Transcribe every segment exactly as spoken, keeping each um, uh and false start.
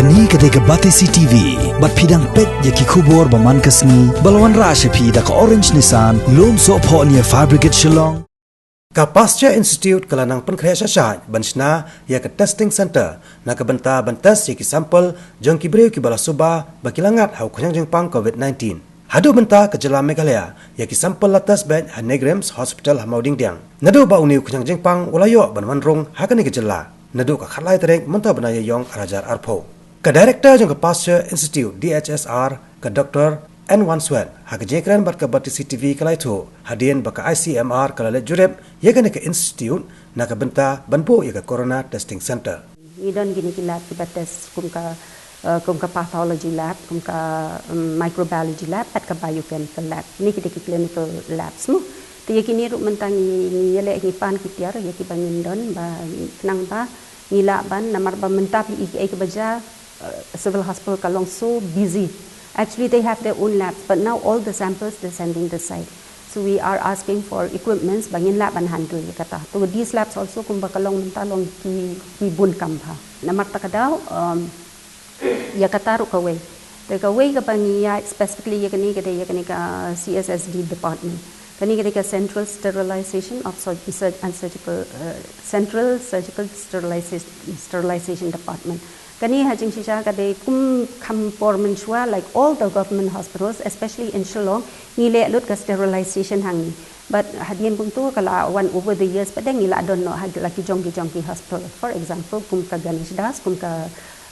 Kane ka dei ka Batesi T V, bad phi dang peit ïa ki khubor ba man ka sngi, ba la wanrah sha phi da ka Orange Nissan, Lumsohphoh near Fire Brigade Shillong. Ka Pasteur Institute ka la nang pynkhreh shah shah ban shna ïa ka testing center na ka bynta ban test ïa ki sample jong ki briew kiba la suba ba ki la ngat ha u khñiang jingpang COVID nineteen. Haduh mynta ka jylla Meghalaya ïa ki sample la test beit ha NEIGRIHMS Hospital ha Mawdingdiang. Naduh ba une u khñiang jingpang u la ïoh ban wan rung ha kane ka jylla naduh ka khatlai tarik mynta u bnai Ïaïong arhajar arphew. Ka director jong ka Pasteur Institute, D H S R, ka Doctor N Wanswet, ha ka jingkren bad ka Batesi T V ka la ïathuh hadien ba ka I C M R ka la leit jurip ïa kane ka institute na ka bynta ban buh ïa ka Corona Testing Center. Ngi don kine ki lab kiba test kum ka, eh, kum ka pathology lab, kum ka, mm, microbiology lab, bad ka biochemical lab. Kine ki dei ki clinical labs mo. Te ïa kine ruh mynta ngi, ngi ïaleh, ngi pan ki tiar ïa kiba ngin don, ba khnang ba ngi lah ban, namar ba mynta phi i kiei kiba jia, eh, Civil Hospital ka long so busy. Actually, they have their own labs, but now all the samples they're sending this side. So we are asking for equipments ba ngin lah ban handle ïa kata. To these labs also kumba ka long mynta long ki, ki bun kam bha. Namar kata ka daw, um, ïa kata ruh kawei. Te kawei kaba ngi ïa specifically ïa kane ka dei ïa kane ka C S S D department. Kane ka dei ka Central Sterilization of Sur-, Sur-, and Surgical, uh, Central Surgical Sterilization, Sterilization Department. Kane ha jingshisha ka dei kum kham por mynshuwa, like all the government hospitals, especially in Shillong, ngi leh lut ka sterilization hangne. But hadien kumto ka la wan over the years, pat de ngi la don noh ha la ki jong ki jong ki hospital. For example, kum ka Ganesh Das, kum ka,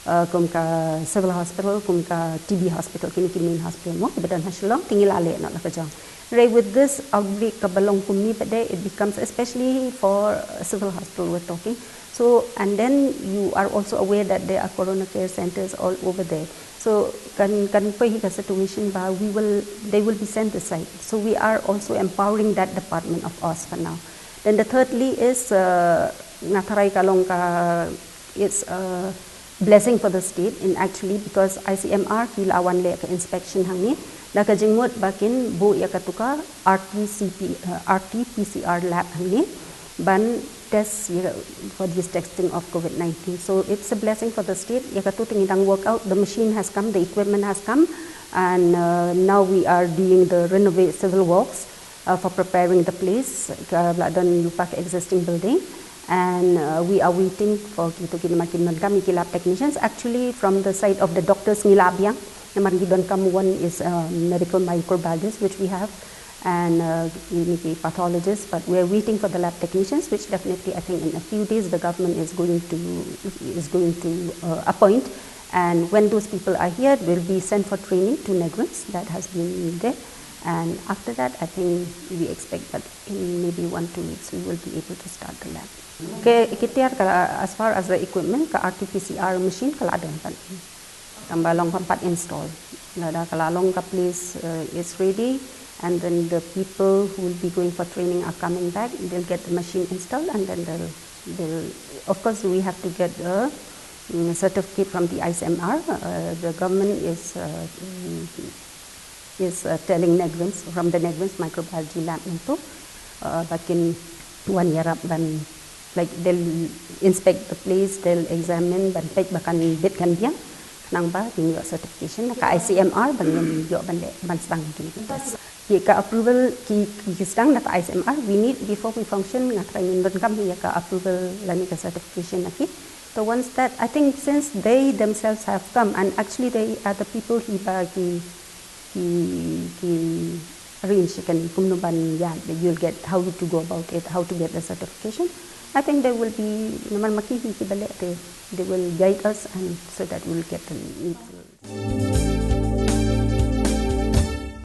uh, kum ka Civil Hospital, kum ka T B Hospital, kine ki main hospital mo kiba don ha Shillong, te ngi la leh noh la ka jong. Right, with this outbreak kaba long kumne pat de, it becomes, especially for, uh, Civil Hospital we're talking. So, and then you are also aware that there are corona care centers all over there. So kan, kan poi hi ka situation ba we will, they will be sent aside. So we are also empowering that department of ours for now. Then the thirdly is, uh, nga tharai ka long ka, it's a blessing for the state in actually because I C M R ki la wan leh ka inspection hangne. Da ka jingmut ba kin buh ïa katu ka R T C P, uh, R T P C R lab hangne ban test ïa, for this testing of COVID nineteen. So it's a blessing for the state. Ïa katu te ngi dang work out. The machine has come, the equipment has come, and, uh, now we are doing the renovate civil works, uh, for preparing the place. Ka la don lypa ka existing building, and, uh, we are waiting for kitu ki, namar ki donkam ïa ki lab technicians. Actually, from the side of the doctors ngi la biang, namar ki donkam, one is, uh, medical microbiologist, which we have, and, uh, kine ki pathologists, but we're waiting for the lab technicians, which definitely I think in a few days the government is going to, is going to, uh, appoint. And when those people are here, will be sent for training to NEIGRIHMS that has been there. And after that, I think we expect that in maybe one, two weeks, we will be able to start the lab. Ki, ki tiar ka, as far as the equipment, ka R T P C R machine ka la don pat. Tang ba long ka pat install. Lada ka la long ka place, uh, is ready, and then the people who will be going for training are coming back. They'll get the machine installed, and then they'll, they'll, of course, we have to get a, mm, certificate from the I C M R. Uh, the government is, uh, mm, is, uh, telling NEIGRIHMS, from the NEIGRIHMS microbiology lab nangtu, uh, ba kin wan ïarap ban, like, they'll inspect the place, they'll examine, ban peit ba kan bit kan biang, khnang ba kin ïoh certification na ka I C M R ban ïoh ban leh, ban sdang ïa kine ki test. Ïa ka approval ki, ki sdang na ka I C M R, we need, before we function, nga tharai ngin donkam ïa ka approval lane ka certification na ki. So once that, I think since they themselves have come, and actually they are the people hi ba ki, ki, ki arrange kan kumno ban, yeah, you'll get how to go about it, how to get the certification. I think they will be, namar ma ki hi kiba leh te, they will guide us and so that we'll get the needful.